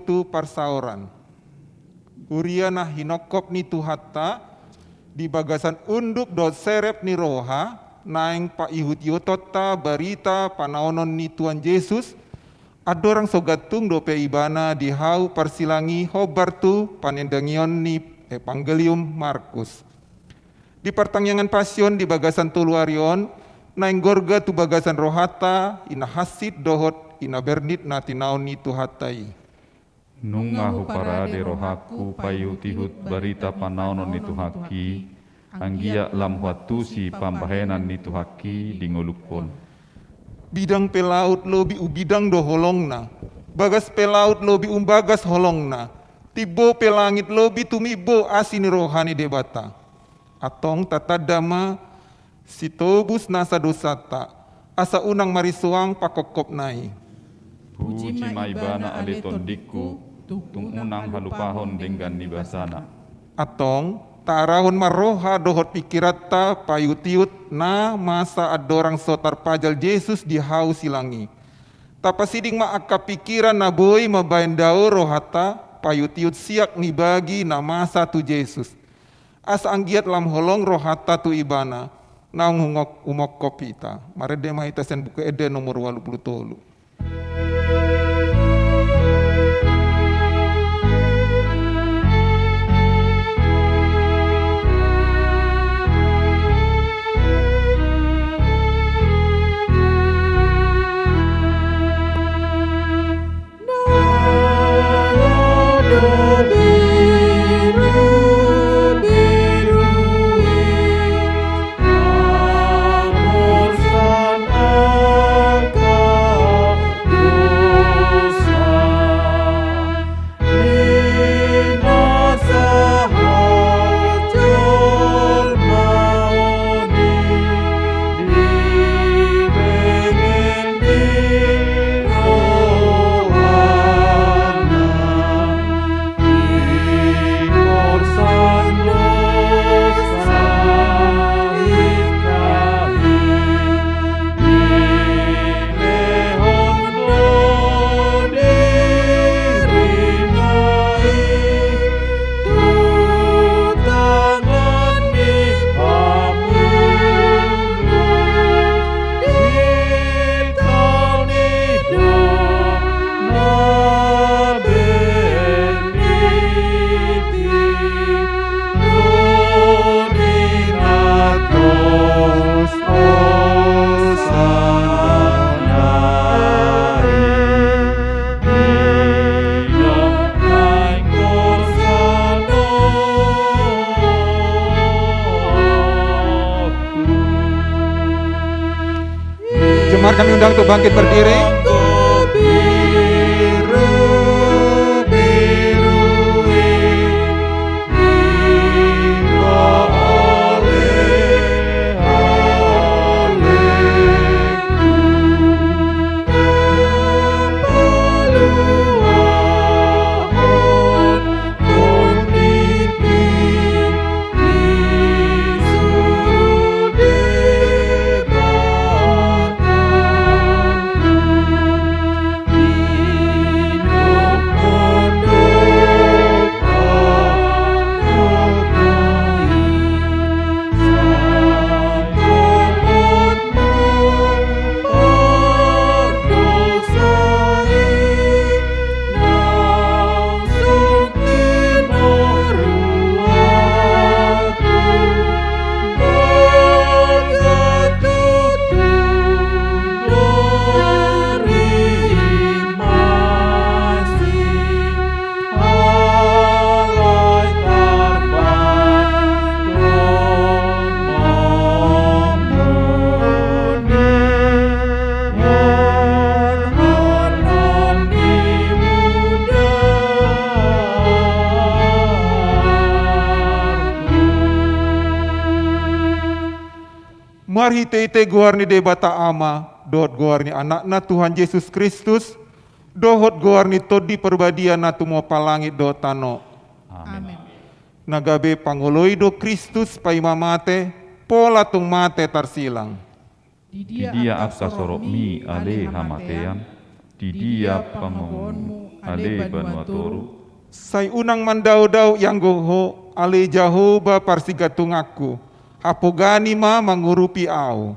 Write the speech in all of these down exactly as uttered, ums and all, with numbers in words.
tu parsaoran. Huria na hinongkop ni Tuhanta, di bagasan unduk dohot serep ni roha, naeng paihut-ihutonta barita panaonon ni Tuhan Jesus, andorang so gantung dope ibana di hau parsilangi hombar tu panendangion ni Evangelium Markus. Di partangiangan pasion di bagasan tolu ari on, naeng gorga tu bagasan rohanta, i na hansit dohot i na bernit na tinaon ni Tuhanta i. Nunga huparade rohangku paihut-ihut barita panaonon ni Tuhanki, anggiat lam huantusi pambahenan ni Tuhanki di ngolungkon. Bidang pe laut lobi umbidang do holongna, bagas pe laut lobi umbagas holongna, timbo pe langit lobi tumimbo asi ni roha ni Debata. Antong tatanda ma sitobus nasa dosanta, asa unang marisuang pangkophopna i. Puji ma Ibana ale tondingku, tung unang halupahon denggan ni basana. Antong, taarahon ma roha dohot pingkiranta paihut-ihut na masa andorang so tarpajal Jesus di hau silang i. Tapasiding ma angka pingkiran na boi mambahen dao rohanta paihut-ihut siak ni bagi na masa tu Jesus. Asa anggiat lam holong rohanta tu Ibana, naung hungok-, humongkop hita. Marende ma hita sian Buku Ende nomor ualu pulu tolu. Jemaat kami undang untuk bangkit berdiri. Marhitehite goar ni Debata Ama, dohot goar ni Anakna Tuhan Jesus Kristus, dohot goar ni Tondi Parbadia na tumompa langit dohot tano. Amen. Na gabe pangoloi do Kristus paima mate, pola tung mate tarsilang. Di dia angka soropmi ale hamatean? Di dia pangomoanmu, ale banua toru? Sai unang mandao-dao ianggo ho, ale Jahowa parsigantunganku. Hapogani ma mangurupi ahu.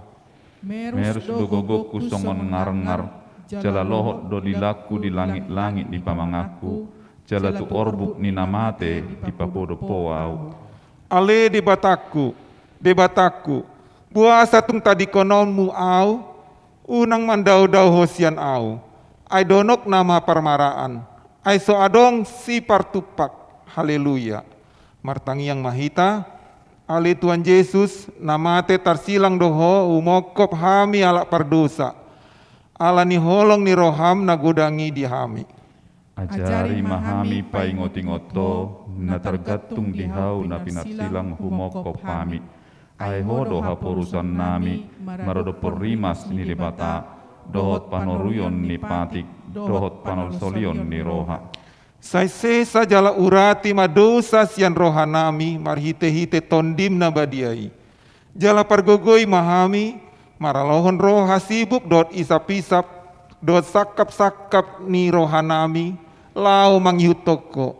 Merus do gogongku songon ngarngar, jala lohot do dilangku di langit-langit ni pamanganku, jala tu orbuk ni na mate dipapodompu ho ahu. Ale Debatangku, Debatangku, boasa tung tadingkononmu ahu? Unang mandao-dao ho sian ahu. Ai donok nama parmaraan, ai so adong sipartumpak. Haleluya. Martangiang ma hita. Ale Tuhan Jesus, na mate tarsilang do ho humongkop hami halak pardosa. Ala ni holong ni roham na godang i di hami. Ajari ma hami paingot-ingot ho, na targantung di hau na pinarsilang humongkop hami. Ai ho do haporusannami, maradophon rimas ni Debata, dohot panoruion ni patik, dohot panolsolion ni roha. Sai sesa jala urati ma dosa sian rohanami marhite-hite Tondim na badia i. Jala pargogoi ma hami, maralohon roha sibuk dohot isap-isap, dohot sangkap-sangkap ni rohanami, laho mangihuthon ho.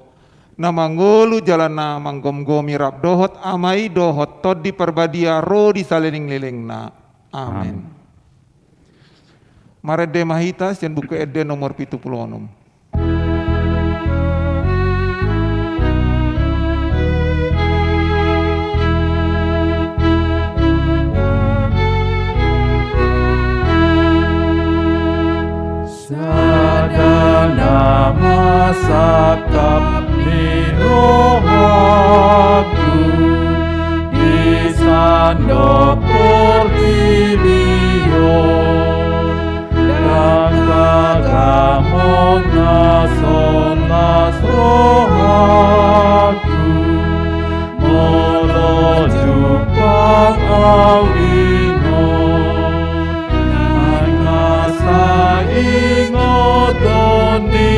Na mangolu jala na manggomgomi rap dohot Ama i dohot Tondi Parbadia ro di saleleng-lelengna. Amen. Amen. Marende ma hita sian Buku Ende nomor pitu pulu onom. Sada na masangkap ni rohangku di sandok portibi on. Ndang tagamon na so las rohangku, molo jumpang au i non. Nang na sai ingoton ni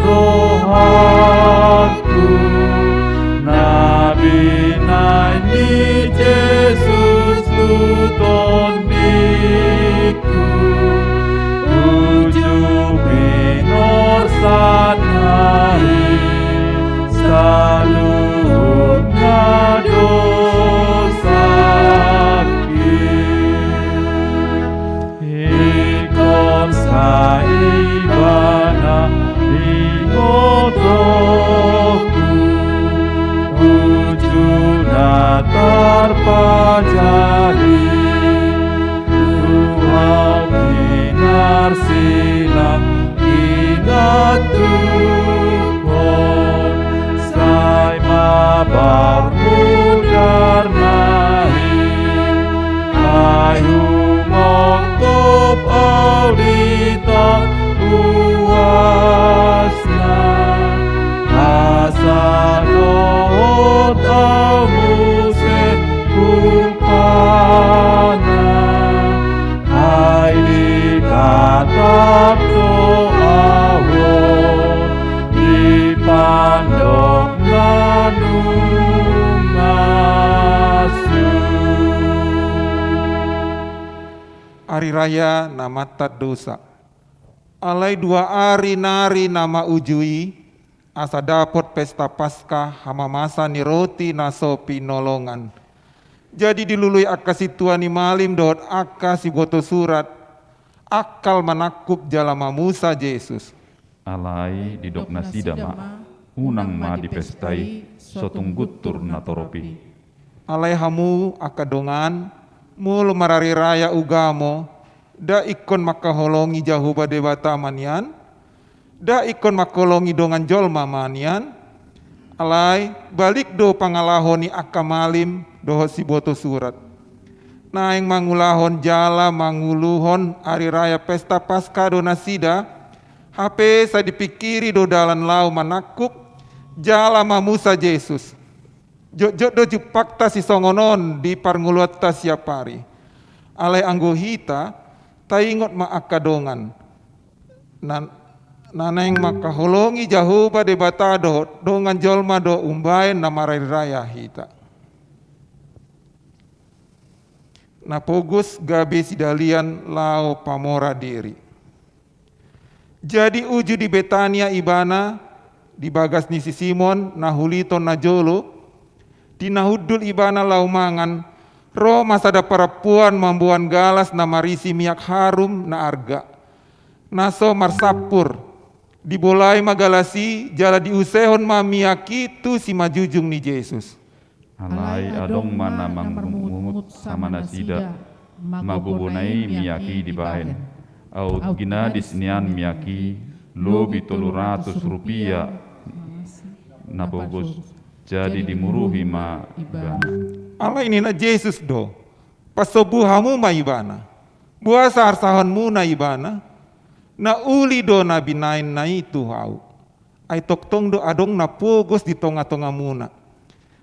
rohangku, na binahen ni Jesus tu tondingku, uju pinorsanna i saluhutna dosangki. Ingkon sai Ibana ingotonku, uju na tarpajahi. Tu hau pinarsilang ingot tu ho, sai mabar mudarna i. Ai humongkop au di tano uasna, asa dohot au muse umpana. Ai ditatap do au on di pandok na nunga sun. Ari raya na mantat dosa. Alai dua ari nari na mauju i, asa dapot pesta Paska, hamamasa ni roti na so pinolongan. Jadi dilului angka sintua ni malim dohot angka siboto surat, angkal manangkup jala mamusa Jesus. Alai didok nasida ma, unang ma di pesta i, so tung guntur natorop i. Alai hamu angka dongan, molo marari raya ugamo, nda ingkon mangkaholongi Jahowa Debata ma nian, nda ingkon mangkaholongi dongan jolma ma nian, alai balik do pangalaho ni angka malim dohot siboto surat. Naeng mangulahon jala manguluhon ari raya pesta Paska do nasida, hape sai dipingkiri do dalan laho manangkup jala mamusa Jesus. Jotjot do jumpangta sisongon on di parngoluanta siap ari. Alai anggo hita, taingot ma angka dongan. Na, na naeng mangkaholongi Jahowa Debata dohot dongan jolma do umbahen na marari raya hita. Na pogos gabe sidalian laho pamora diri. Jadi uju di Betania ibana, di bagas ni si Simon, na huliton na jolo, di na hundul ibana laho mangan, ro ma sada parampuan mamboan galas na marisi miak harum na arga, na so marsampur. Dibolai ma galas i, jala diusehon ma miak i tu simanjujung ni Jesus. Alai adong ma na marmungut sama nasida, magobona i miak i dibahen. Aut ginadis nian miak i, lobi tolu ratus rupia na pogos, jadi dimuruhi ma ibana. Alai ninna Jesus do: Pasombu hamu ma ibana. Boasa arsahonmuna ibana? Na uli do na binahenna i tu ahu. Ai tongtong do adong na pogos di tongatongamuna.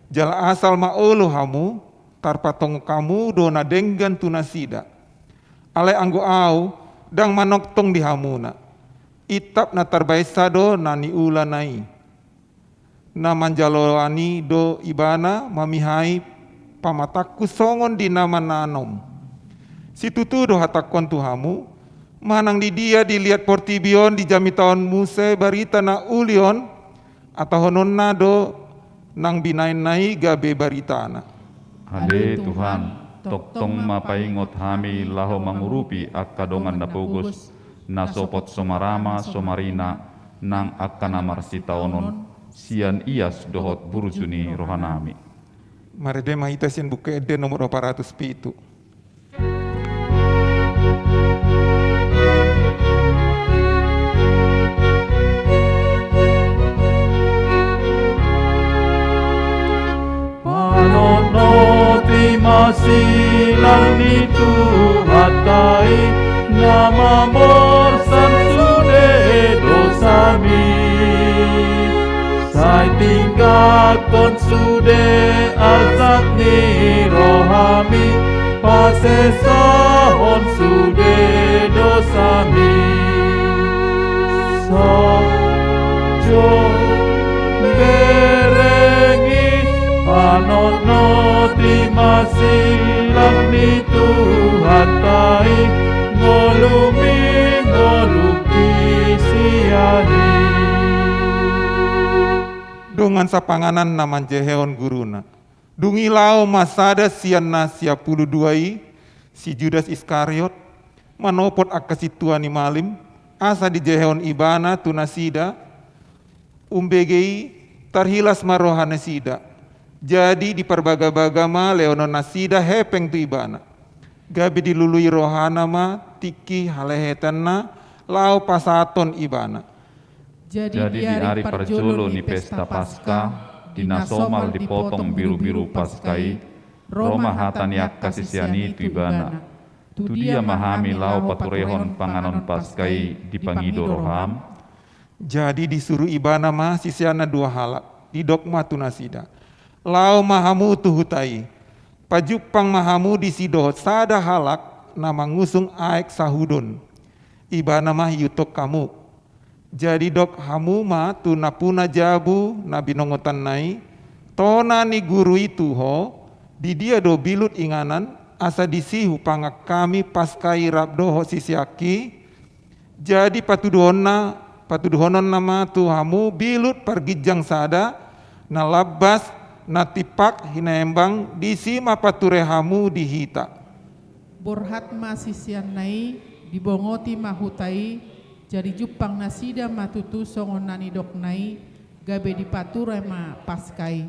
Jala asal ma olo hamu, tarpatongkap hamu do na denggan tu nasida. Alai anggo ahu, ndang manongtong di hamuna. Itap na tarbaensa do na niulana i. Na manjaloani do ibana mamihai pamatangku songon di na mananom. Situtu do hatangkon tu hamu, manang didia diliat portibi on dijamitahon muse barita na uli on, hatahononna do nang binahenna i gabe baritana. Ale Tuhan, tongtong ma paingot hami laho mangurupi angka dongan na pogos, na sopot so marama so marina, nang angka na marsitaonon, sian ias dohot burju ni rohanami. Marende ma hita sian Buku Ende nomor opat ratus pitu. Panotnoti ma silang ni Tuhanta i, na mamorsan sude dosami. Sai tinggakkon sude arsak ni rohami, pasesahon sude dosami. Sahat jo bereng i, panotnoti ma silang ni Tuhanta i, ngolumi ngolu sian i. Dongan sapanganan na manjehehon guruna. Dung i laho ma sada sian na siapulu dua i, si Judas Iskariot, manopot angka sintua ni malim, asa dijehehon ibana tu nasida. Umbege i tarhilas ma roha nasida. Jadi diparbagabaga ma lehonon nasida hepeng tu ibana. Gabe dilului rohana ma tingki halehetanna laho pasahathon ibana. Jadi di ari parjolo ni pesta Paska, di na somal dipotong birubiru Paska i, ro ma hata ni angka sisean i tu ibana: Tudia ma hami laho paturehon panganon Paska i dipangido roham? Jadi disuru ibana ma siseanna dua halak, didok ma tu nasida: Laho ma hamu tu huta i, pajumpang ma hamu disi dohot sada halak na mangusung aek sahudon. Ibana ma iuthon hamu. Jadi dok hamu ma tu nampuna jabu na binongotanna i: Tona ni guru i tu ho, di dia do bilut inganan, asa disi hupangan hami Paska i rap dohot siseanki? Jadi patuduhonna, patuduhononna ma tu hamu bilut parginjang sada, na lambas, na timpak hinaembang, disi ma pature hamu di hita. Borhat ma siseanna i, dibongoti ma huta i, jadi jumpang nasida ma tutu songon na nidokna i, gabe dipature ma Paska i.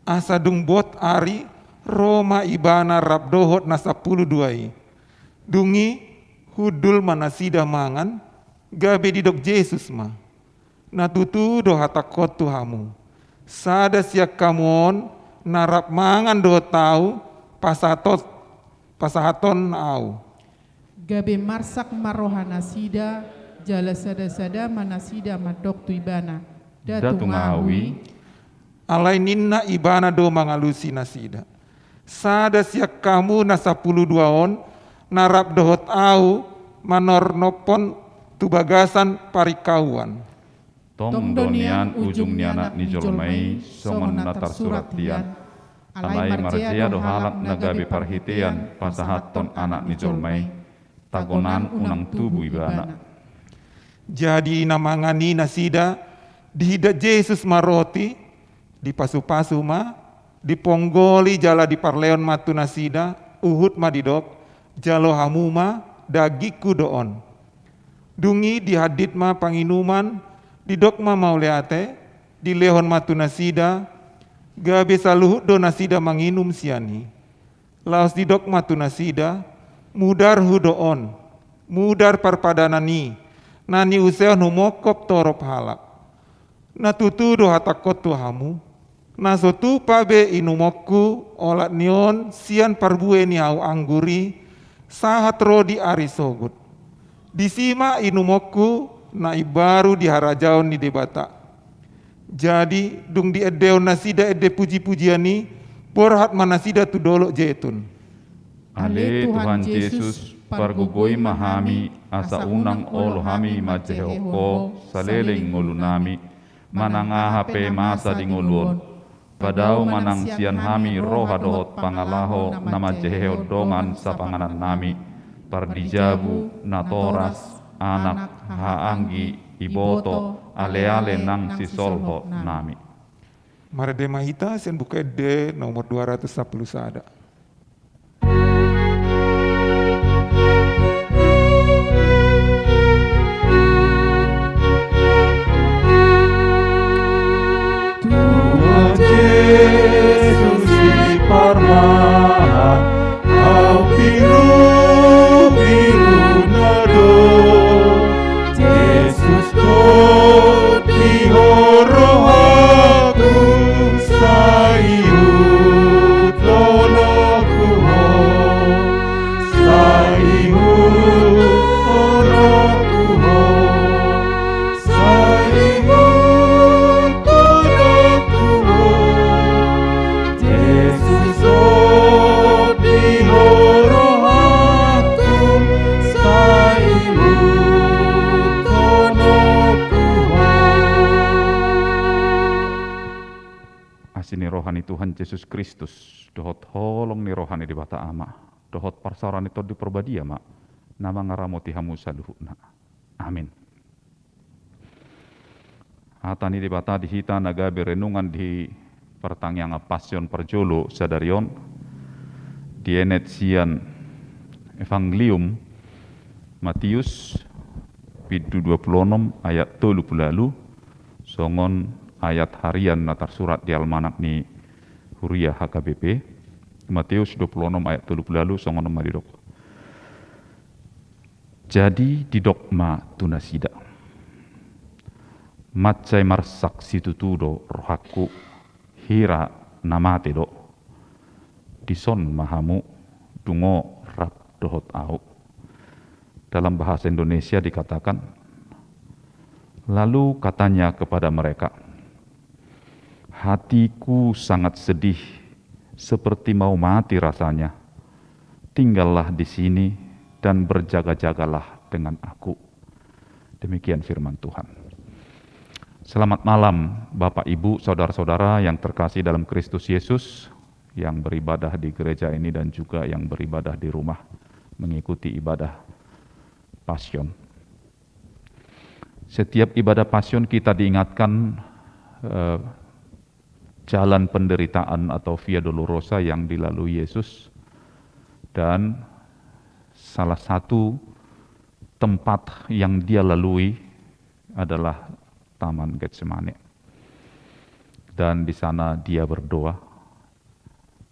Asa dung bot ari, ro ma ibana rap dohot na sampulu dua i. Dung i hundul ma nasida mangan, gabe didok Jesus ma: Na tutu do hatangkon tu hamu: Sada sian hamu on na rap mangan dohot ahu, pasahaton, pasahaton ahu. Gabe marsak ma roha nasida, jala sadasada ma nasida mandok tu ibana: Nda tung ahu i? Alai ninna ibana do mangalusi nasida: Sada sian hamu na sampulu dua on, na rap dohot ahu manornophon tu bagasan paringkauan. Tong do nian ujung ni Anak ni jolma i songon na tarsurat hian. Alai marjea do halak na gabe parhitean pasahathon Anak ni jolma i, tagonan unang tubu ibana. Jadi na mangan i nasida, diida Jesus ma roti, dipasupasu ma, diponggoli jala diparlehon ma tu nasida, huhut ma didok: Jalo hamu ma, dagingku do on. Dung i dihandit ma panginuman, didok ma mauliate, dilehon ma tu nasida, gabe saluhut do nasida manginum sian i. Laos didok ma tu nasida: Mudarhu do on, mudar parpadanan i, na niusehon humongkop torop halak. Na tutu do hatangkon tu hamu, na so tupa be inumonku olat ni on sian parbue ni hau anggur i, sahat ro di ari sogot. Disi ma inumonku na imbaru di harajaon ni Debata. Jadi, dung diendehon nasida ende pujipujian i, borhat ma nasida tu Dolok Jetun. Ale Tuhan Jesus, pargogoi ma hami, asa unang olo hami manjehehon Ho saleleng ngolunami, manang aha pe masa di ngolu on. Padao ma nang sian hami roha dohot pangalaho na manjehehon dongan sapanganannami, pardijabu, natoras, anak, hahaanggi, iboto, aleale nang sisolhotnami. Marende ma hita sian Buku Ende nomor dua ratus sampulu sada. Tuhan Jesus, diparmahan au, pirupiruna do. Jesus, tot di Ho rohangku, sai ihuthononku Ho, sai ihuthononku Ho, sai ihuthononku Ho. Jesus, tot di Ho rohangku, sai ihuthononku Ho. Asi ni roha ni Tuhan Jesus Kristus, dohot holong ni roha ni Debata Ama, dohot parsaoran ni Tondi Parbadia ma na mangaramoti hamu saluhutna. Amin. Hata ni Debata di hita na gabe renungan di partangiangan Pasion parjolo sadari on, dienet sian Evangelium Matius, bindu dua pulu onom, ayat tolu pulu ualu, songon ayat harian na tarsurat di almanak ni Huria H K B P. Matius dua pulu onom ayat tolu pulu ualu, songon on ma didok. Jadi didok ma tu nasida: Mansai marsak situtu do rohangku, hira na mate do. Dison ma hamu, dungo rap dohot ahu. Dalam bahasa Indonesia dikatakan, lalu katanya kepada mereka, "Hatiku sangat sedih, seperti mau mati rasanya. Tinggallah di sini dan berjaga-jagalah dengan aku." Demikian firman Tuhan. Selamat malam, Bapak, Ibu, saudara-saudara yang terkasih dalam Kristus Yesus, yang beribadah di gereja ini dan juga yang beribadah di rumah mengikuti ibadah Pasion. Setiap ibadah Pasion kita diingatkan, eh, jalan penderitaan atau Via Dolorosa yang dilalui Yesus, dan salah satu tempat yang Dia lalui adalah Taman Getsemane. Dan di sana Dia berdoa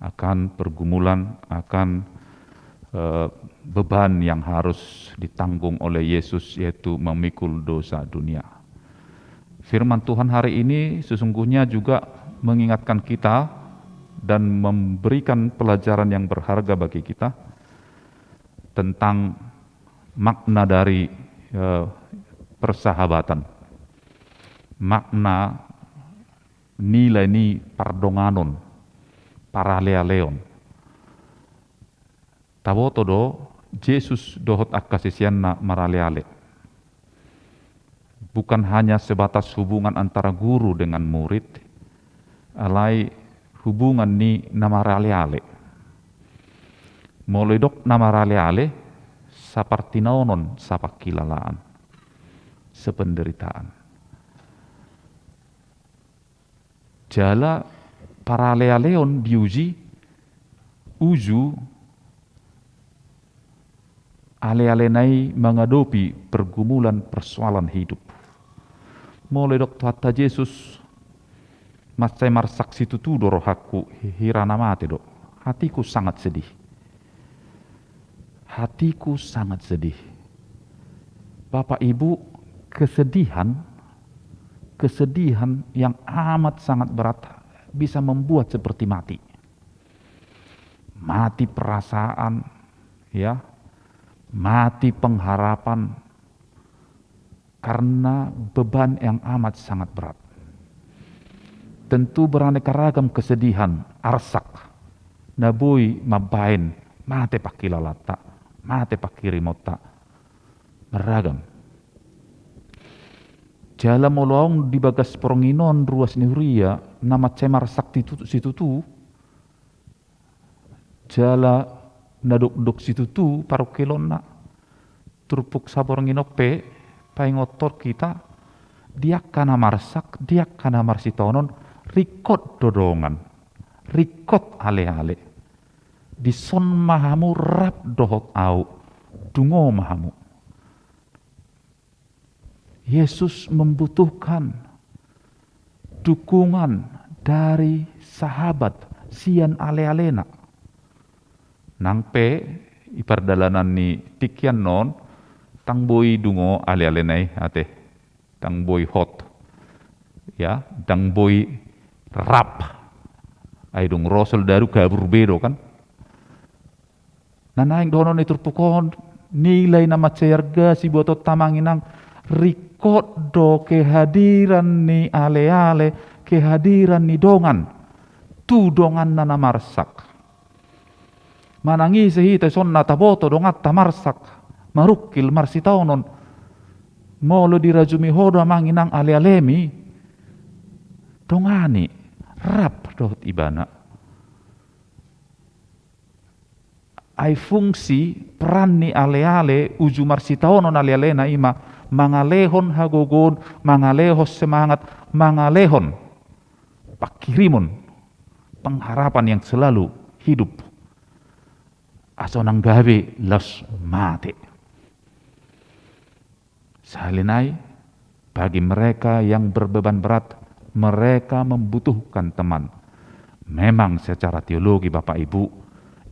akan pergumulan, akan, eh, beban yang harus ditanggung oleh Yesus, yaitu memikul dosa dunia. Firman Tuhan hari ini sesungguhnya juga mengingatkan kita dan memberikan pelajaran yang berharga bagi kita tentang makna dari, eh, persahabatan, makna nilai ni pardonganon, paralealeon. Taboto do, Jesus dohot angka siseanna maraleale. Bukan hanya sebatas hubungan antara guru dengan murid, alai hubungan ni na maraleale. Molo didok na maraleale, sapartinonon, sapangkilalaan. sependeritaan. Jala paralealeon diuji, uju alealena i mangadopi pergumulan persoalan hidup. Molo didok Tuhanta Jesus, mansai marsak situtu do rohangku, hira na mate do. Hatiku sangat sedih. Hatiku sangat sedih. Bapak Ibu, kesedihan, kesedihan yang amat sangat berat bisa membuat seperti mati. Mati perasaan, ya, mati pengharapan karena beban yang amat sangat berat. Tentu beraneka ragam kesedihan, arsak, na boi mambaen mate pangkilalanta, mate pangkirimonta, marragam. Jala molo adong di bagas porngin on ruas ni huria na mansai marsak titu-, situtu, jala na dokdok situtu parungkilonna, turpuk saporngin on pe paingothon hita, di angka na marsak, di angka na marsitaonon, ringkot do dongan, ringkot aleale. Dison ma hamu rap dohot au, dungo ma hamu. Yesus membutuhkan dukungan dari sahabat sian alealena. Nang pe di pardalanan ni tingki annon, ndang boi dungo alealena i ate, ndang boi hot, ya, ndang boi rap. Ai dung ro soldadu kabur be do kan. Na naeng dohonon ni turpuk on, nilai na mansai arga sibuatonta amang inang, ringkot do kehadiran ni aleale, kehadiran ni dongan tu donganna na marsak. Manang ise hita dison na taboto donganta marsak, marungkil, marsitaonon, molo dirajumi ho do amang inang alealemi, dongani, rap dohot ibana. Ai fungsi peran ni aleale uju marsitaonon alealena i ma mangalehon hagogoon, mangalehon semangat, mangalehon pangkirimon, pengharapan yang selalu hidup. Asa unang gabe laos mate. Sahali nai, bagi mereka yang berbeban berat, mereka membutuhkan teman. Memang secara teologi, Bapak Ibu,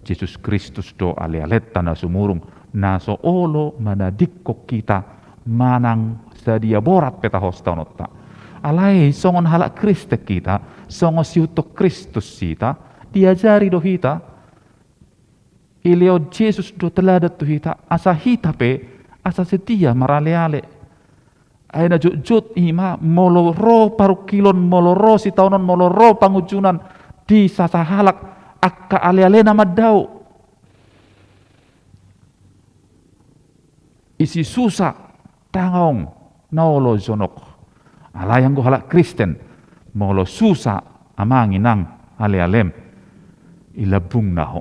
Jesus Kristus do alealenta na sumurung, na so olo manadingkon hita manang sadia borat pe taho sitaononta. Alai songon halak Kristen hita, songon siihuthon Kristus hita, diajari do hita, dilehon Jesus do teladan tu hita, asa hita pe, asa setia maraleale. Ai na jotjot i ma, molo ro parungkilon, molo ro sitaonon, molo ro pangunjunan, di sasahalak, angka alealena mandao. Isi susa, ndang adong na olo jonok. Alai anggo halak Kristen, molo susa amang inang alealem, i lambungna ho.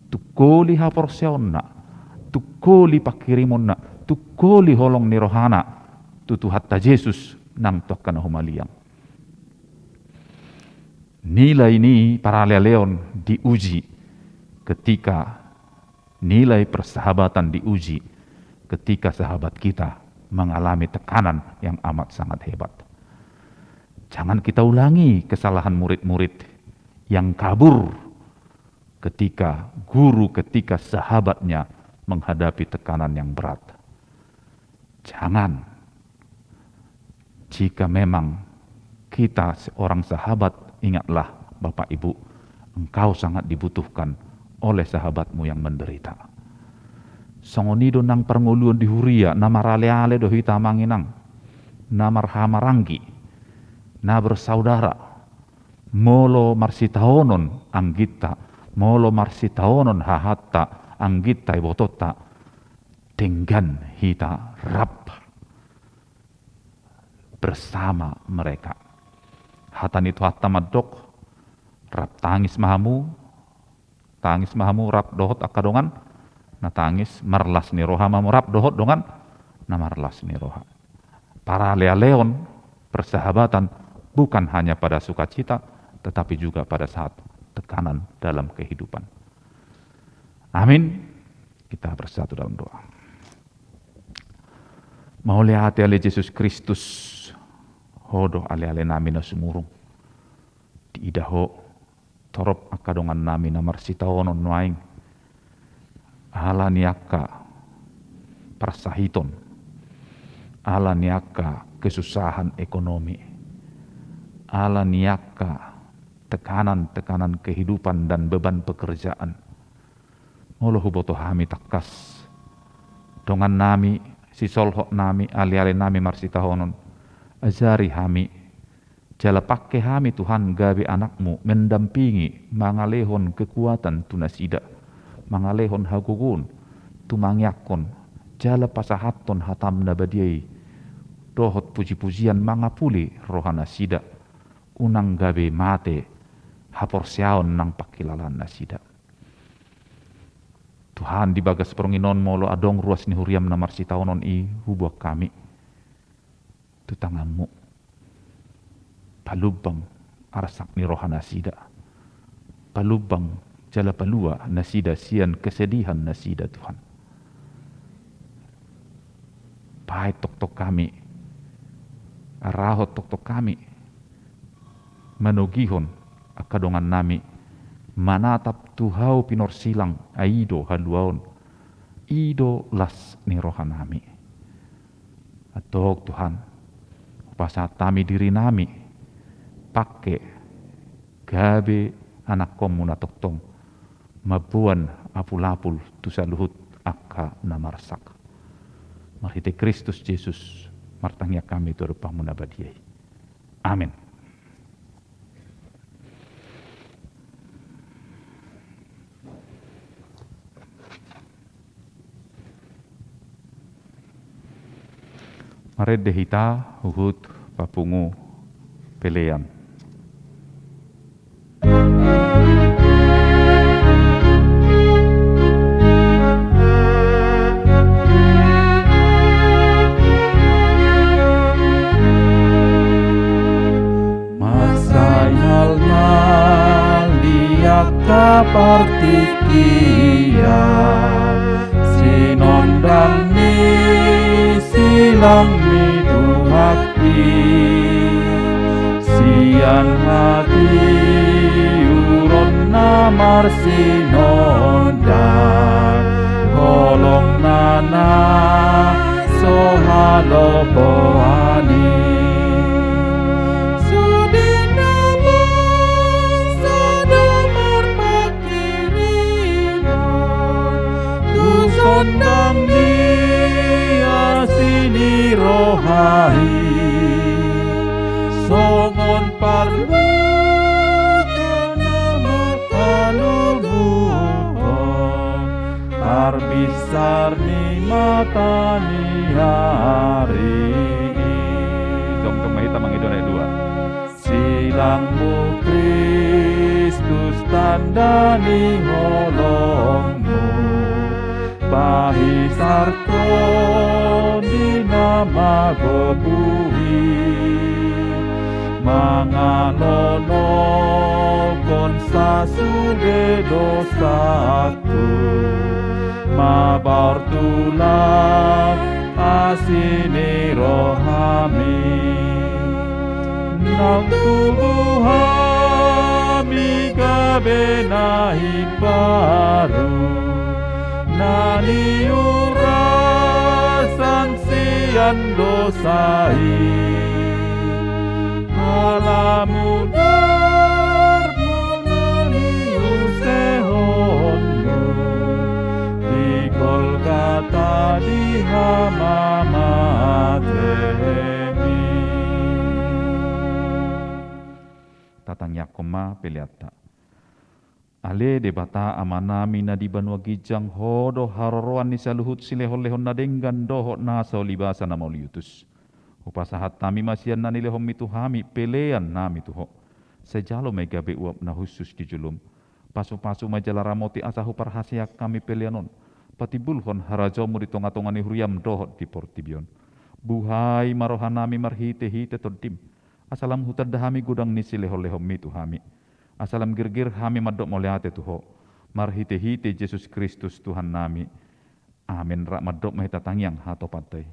Tungkoli haporseaonna, tungkoli pangkirimonna, tungkoli holong ni rohana, tu Tuhanta Jesus nang tu angka na humaliang. Nilai ni paralealeon diuji ketika nilai persahabatan diuji ketika sahabat kita mengalami tekanan yang amat sangat hebat. Jangan kita ulangi kesalahan murid-murid yang kabur ketika guru, ketika sahabatnya menghadapi tekanan yang berat. Jangan. Jika memang kita seorang sahabat, ingatlah, Bapak Ibu, engkau sangat dibutuhkan oleh sahabatmu yang menderita. Songon i do nang parngoluon di huria, na maraleale do hita amang inang, na marhahamaranggi, na bersaudara. Molo marsitaonon angginta, molo marsitaonon hahatta, angginta ibotonta, denggan hita rap bersama mereka. Hata ni Tuhanta mandok, rap tangis ma hamu, tangis ma hamu rap dohot angka dongan na tangis, marlas ni roha ma hamu rap dohot dongan na marlas ni roha. paralealeon, persahabatan, bukan hanya pada sukacita, tetapi juga pada saat tekanan dalam kehidupan. Amin. Kita bersatu dalam doa. Mauliate ale Jesus Kristus, Ho do aleale nami na sumurung. Diida Ho, torop angka dongan nami na marsitaonon nuaeng, ala ni angka parsahiton, ala ni angka kesusahan ekonomi, ala ni angka tekanan-tekanan kehidupan dan beban pekerjaan. Molo huboto hami tangkas dongan nami, sisolhot nami, aleale nami marsitaonon, ajari hami, jala pangke hami Tuhan gabe anakmu mendampingi, mangalehon kekuatan tu nasida, mangalehon hagogoon, tumangiangkon, jala pasahathon hatam na badia i, dohot pujipujian mangapuli roha nasida, unang gabe mate haporseaon nang pangkilalaan nasida. Tuhan, di bagas parungin on molo adong ruas ni huriam na marsitaonon i, huboan hami tu tanganmu. Palumbang arsak ni roha nasida. Palumbang jala palua nasida sian kesedihan nasida, Tuhan. Paet tongtong hami, arahot tongtong hami, manogihon angka dongan nami manatap tu Ho pinorsilang, ai i do haluaon, i do las ni roha nami. Antong Tuhan, hupasahat hami diri nami, pangke gabe anakkonmu na tongtong, mamboan apulapul tu saluhut angka na marsak. Marhite Kristus Jesus, martangiang hami tu adopanmu na badia i. Amen. Marende hita huhut papungu pelean. Mansai nalnal di angka partingkian, sinondang ni silang ni Tuhan i, sian hatiuron na marsinondang, holong na na so halopoan i. Sude na bangso do marpangkiringan, tu sondang ni asi ni roha i, songon parluka na marhalubuhon, parbinsar ni mata ni ari i. Jongjong ma hita mangido na dua. Silangmu Kristus tanda ni holongmu, pahinsar Tondi na magopu i, mangalolokhon sasude dosaku, mabaor tulang asi ni rohami. Naung tubu hami gabe na imbaru, na niurasan sian dosa i. Ala mudarmu na niusehonmu di Golgata di hamamatemi. Tatangiangkon ma peleanta. Ale Debata Amanami na di banua ginjang, Ho do haroroan ni saluhut silehonlehon na denggan dohot na so libasa na mauliutus. Hupasahat hami ma sian na nilehonmi tu hami pelean nami tu Ho. Sai jalo ma i gabe uap na hushus di jolom. Pasupasu ma jala ramoti asa huparhaseang hami pelean on patimbulhon harajaonmu di tongatonga ni huriam dohot di portibi on. Buhai ma rohanami marhitehite Tondim, asa lam hutanda hami godang ni silehonlehonmi tu hami, asa lam girgir hami mandok mauliate tu Ho, marhitehite Jesus Kristus Tuhannami. Amen. Rap mandok ma hita tangiang hatopanta i.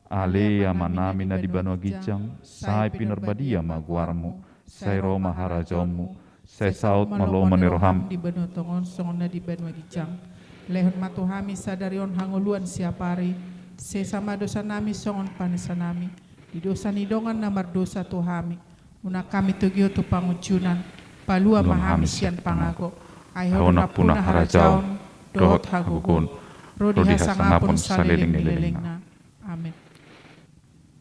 Ale Amanami na di banua ginjang, sai pinarbadia ma goarMu, sai ro ma harajaonMu, sai saut ma lomo ni rohaM di banua tonga on songon na di banua ginjang. Lehon ma tu hami sadari on hangoluan siapari, sesa ma dosanami songon panesanami di dosa ni dongan na mardosa tu hami. Unang hami togihon tu pangunjunan, palua ma hami sian pangago. Ai Ho do nampuna harajaon dohot hagogoon ro di hasangapon saleleng ni lelengna. Amen.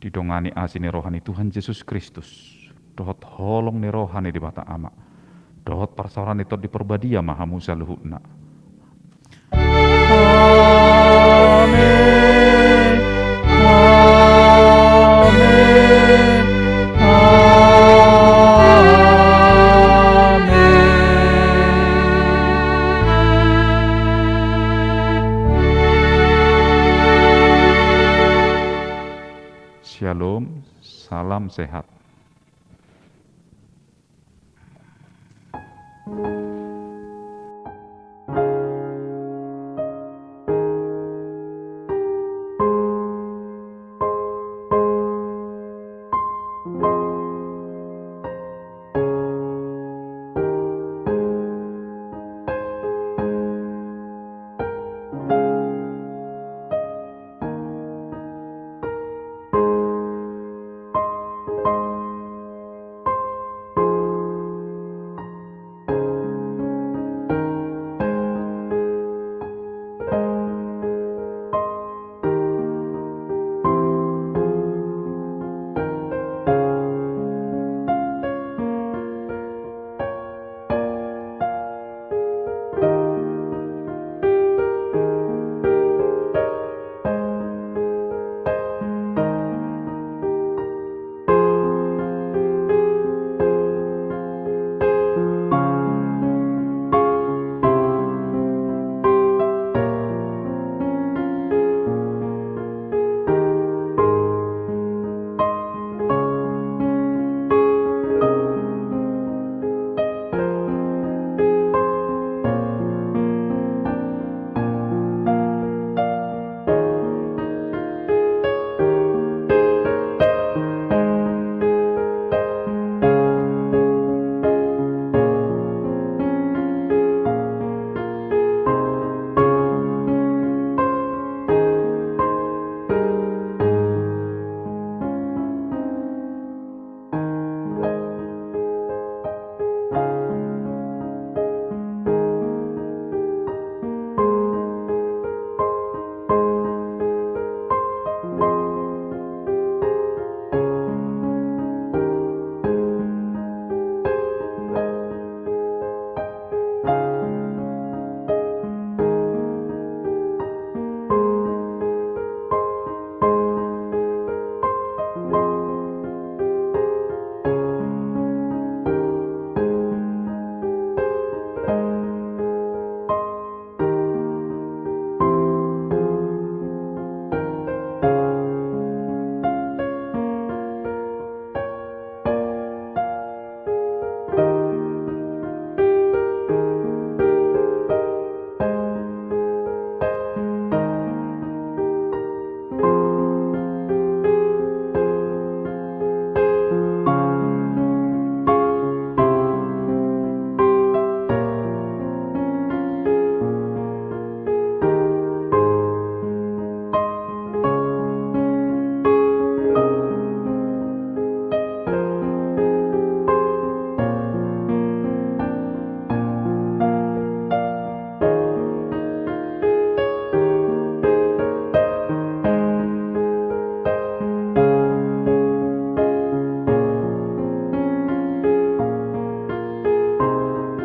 Didongani asi ni roha ni Tuhan Jesus Kristus, dohot holong ni roha ni Debata Ama, dohot parsaoran ni Tondi Parbadia ma hamu saluhutna. Amen. Amen. Amen. Shalom, salam sehat.